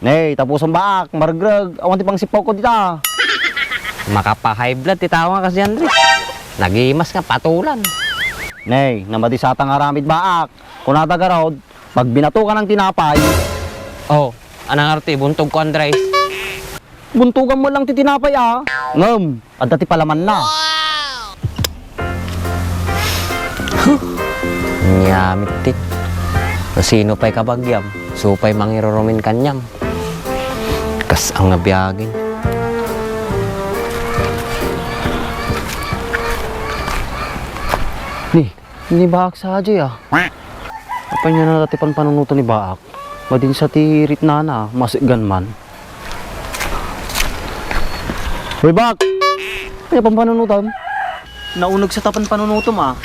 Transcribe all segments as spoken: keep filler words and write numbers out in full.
Ne, tapusom baak, maregreg, awan ti pangsippawko dita. Makapa-high blood ti tao nga kasdi Andres. Nagimas nga patulan. Ne, namadisata nga aramid baak. Kunada garud, pagbinatukan ang tinapay. Oh, anang arti, buntog ko, Andres. Buntugan mo lang ti tinapay, ah. Ngem, adda ti palamanna. Wow! Nyamit ti. Sino pay kabagyam? Supay mangirurumin kaniam. Kas ang nabiagin. Ni, ni baak sa aja, ah. Apay nga na ti panpanunuto ni baak? Madin sa ti ritnana, masiggan man. Hoy, baak! Ania panpanunutam? Nauneg sa ta panpanunutom, ah.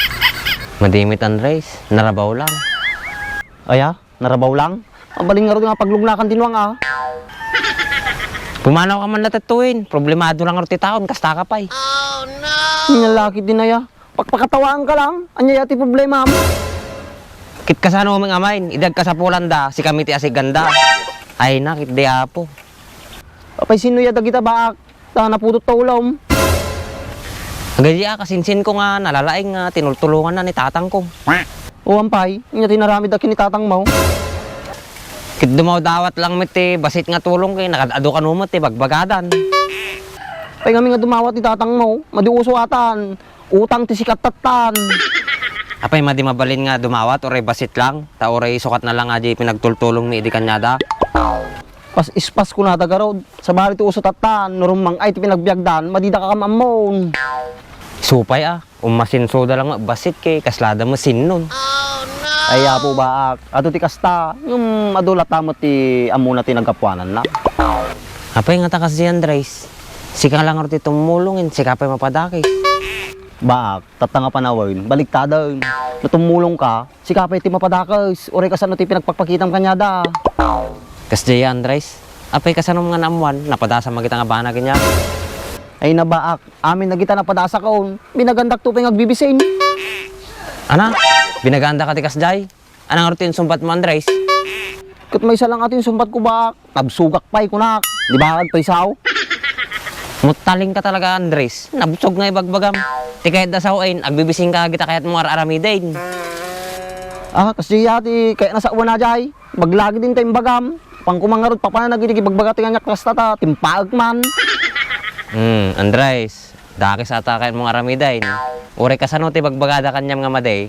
Madimit, Andres. Narabaw lang. Aya? Narabaw lang? Mabalin ngarud nga paglugnakan ti nuang, ah. Pumanaw ka man natettuin. Problemado lang ngarud ti taon. Kasta ka pay. Nia la ketdin aya. Pakpakatawaan ka lang. Ania ya ti problemam? Ket kasano met nga main, idi agkasapulanda, sikami ti asigganda. Ay na, ketdi Apo. Apay, sino ya dagita baak? Ta napudot ta ulom. Agayya, kasinsinko nga nalalaing nga tinultulonganna ni tatangko. Awan pay, ania ti naramidda ken ni tatangmo? Ket dumawdawat lang met ti bassit nga tulong ket nakaad-adu kano met ti bagbagadan. Apay ngamin nga dumawat ni tatangmo, madi uso atan. Utang ti sikat tattan. Apay, madi mabalin nga dumawat, uray bassit lang, ta uray sukatna lang nga di pinagtultulongmi idi kaniada. Pas-ispas kunada garud, sabali ti uso tattan, no rummang-ay ti pinagbiagdan, madida ka kamammon. Supay, ah, ummasinsoda lang nga bassit ket kaslada masinnon. Ay, Apo, baak, adu ti kasta, ngem adu latta met ti ammona ti naggapuananna. Apay nga ta kasdi, Andres? Sika lang ti tumulong, sika pay mapadakes. Baak, tatta nga panawen, baliktaden. No tumulongka, sika pay ti mapadakes, uray kasano ti pinagpakpakitam kaniada. Kasdiay, Andres, apay kasanom nga naammuan, napadasam dagita nga banag kaniak? Ay na baak, amin dagita napadasakon, binagandakto pay nga agbibisin. Ana, binagandaka ti kasdiay? Anang arti insungbatmo, Andres? Ket maysa lang ti insungbatko baak, nabsogak pay kunak. Di ba agpaysaw? Mutalingka talaga, Andres. Nabsog nga ibagbagam. Ti kayatda sawen, agbibisingka dagita kayatmo nga ar-aramiden. Ah, kasdiay ti kayatna sawen a jay. Baglagid inta imbagam. Panko man ngarud papananag idi ibagbaga ti kaniak kasta ta timpaek man. Hmm, Andres, dakes ta kayatmo nga aramiden. Uray kasano ti ibagbagada kaniam nga madi,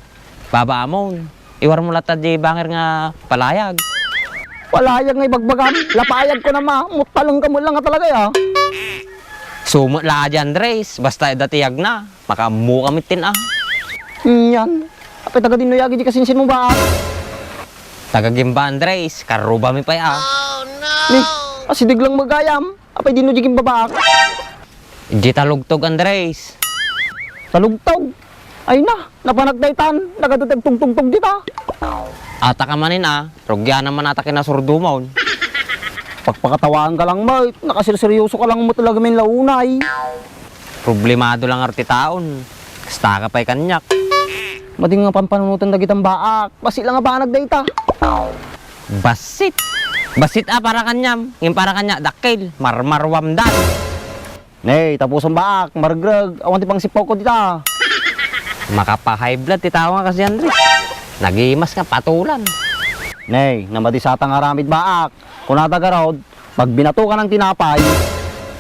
babaamon. Iwarmo latta di bangir nga palayag. Palayag nga ibagbagam, lapayag ko na ma, mutaleng ka mo lang nga talaga ya. Sumo la di Andres, basta adda ti yagna, makaammo kami tin a. Nyan, apay taga dinno yagi di kasinsin mo ba? Taga Gimba Andres, karruba mi pay a. Ni, asideg lang magayam, apay dinno di Gimba baak? Di Talugtog, Andres. Talugtog? Ay na, napanag daytan, nagadu ti agtugtugtog dita. Ata ka manin a, rugianan man ata kinasurdomon. Pakpakatawaan ka lang met, nakasirseryoso ka lang met lagim launay. Problemado lang arti taon. Kasta ka pay kaniak. Madi nga panpanunoten dagitan baak, bassit lang a banag dayta. Bassit. Bassit a para kaniam, ngem para kaniak dakkel, marmarwamdan. Ne, tapusom baak, maregreg, awan ti pangsippawko dita. Makapa-high blood ti tao nga kasdi Andres. Nagimas nga patulan. Ne, namadisata nga aramid baak. Kunada garud, pagbinatukan ang tinapay.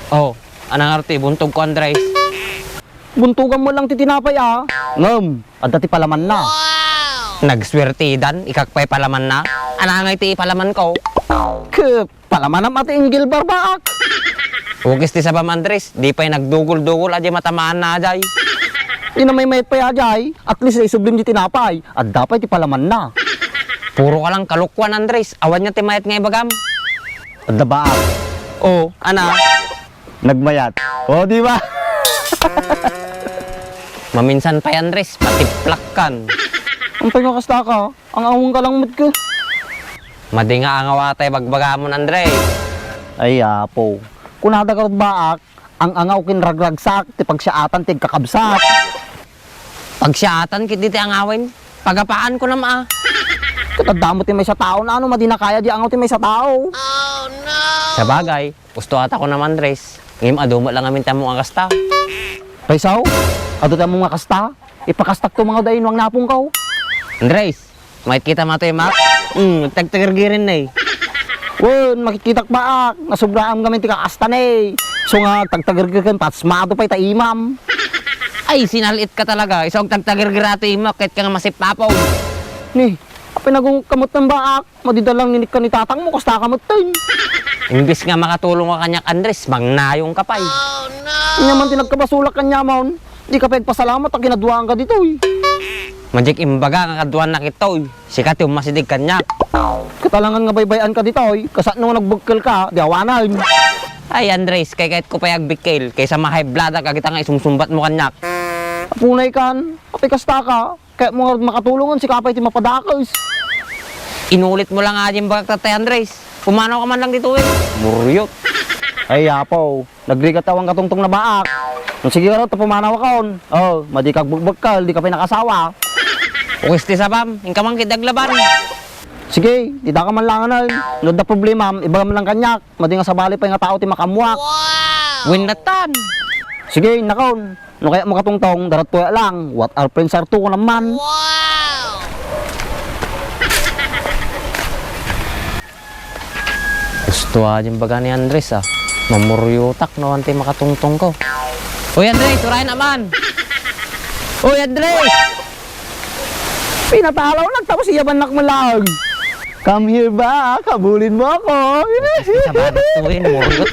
Oh, anang arti, buntog ko, Andres? Buntugan mo lang ti tinapay, ah. Ngem, adda ti palamanna. Nagswertidan, ikak pay palamanna. Anangay ti ipalaman ko? Kup, palamanam a ti inggil barbaak. Ukis ti sabam, Andres, di pay nagdugol-dugol a di matamaanna a jay. Di na may mayat pay a jay, at least ay sublim di tinapay, adda pay ti palamanna. Puro ka lang kalokuan, Andres, awan nga ti mayat nga ibagam. Adda baak. Oh, ana? Nagmayat. Oh, di ba? Maminsan pay, Andres, patiplak kan. Ampay nga kasta ka? Ang-awang ka lang met ka. Madi nga angaw atay bagbagamon, Andres. Ay, apo. Kunada garud baak, ang-angaw ken ragragsak ti pagsiaatan ti agkakabsat. Pagsiaatan ket di ti angawen. Pagapaan ko nam a. Ket adda met ti maysa tao na ano, madi nakaya di angaw ti maysa tao. Sabagay, gusto ata ko naman, Andres. Ngem adu met lang amin ti ammok nga kasta. Paisaw, adu ti ammok nga kasta? Ipakastakto mangaw dayta no ang napongko. Andres, makitkitam a ti imak? Hmm, agtagtagergeren ne. Wen, makitkitak baak. Nasobraam ngamin ti kakasta ne. So nga, agtagtagergerken, pasmado pay ta imam. Ay, sinal-itka talaga. Isu agtagtagerger a ti imak, ket ka nga masipapon. Ni, apay nagungok ka met baak. Madi da lang ninikkan ni tatangmo, kasta ka metten. Imbes nga makatulong ka kaniak, Andres, mangnayong ka pay. Ania man ti nagkabasolak kaniamon, di ka pay agpasalamat a kinaduaan ka ditoy. Madiak imbaga nga kaduanak itoy. Sika ti ummasideg kaniak. Katalangan nga baybay-an ka ditoy, kasano nga nagbekkel ka, di awanen. Ay, Andres, kay kayat ko pay agbekkel, kaysa ma-high blood-ak dagita nga isumsumbatmo kaniak. Apunay kan, apay kasta ka? Kayatmo nga makatulong, sika pay ti mapadakes. Inulit mo lang a diay imbagak tatta, Andres. Pumanaw ka man lang ditoy. Muryot. Ay, Apo, nagrigat awan katungtong na baak. No, sige garud, ta pumanaw akon. O, madi ka agbekbekkel, di ka pay nakasawa. Uwis ti sabam, inka man ket aglaban. Sige, dita ka man langanen. No adda problemam, ibagam lang kaniak. Madi nga sabali pay nga tao ti makaammoak. Wen natan. Sige, innakon. No kayatmo katungtong, darattoyak lang. What are friends are two, kunam man. Gusto a diay imbaga ni Andres, a. Mamuryotak no awan ti makatungtongko. Uy, Andres, uray na man! Uy, Andres! Pinatalawnak, tapos iyabannak man laeng. Come here ba? Habulin mo ako. Sabado to, eh, muryot.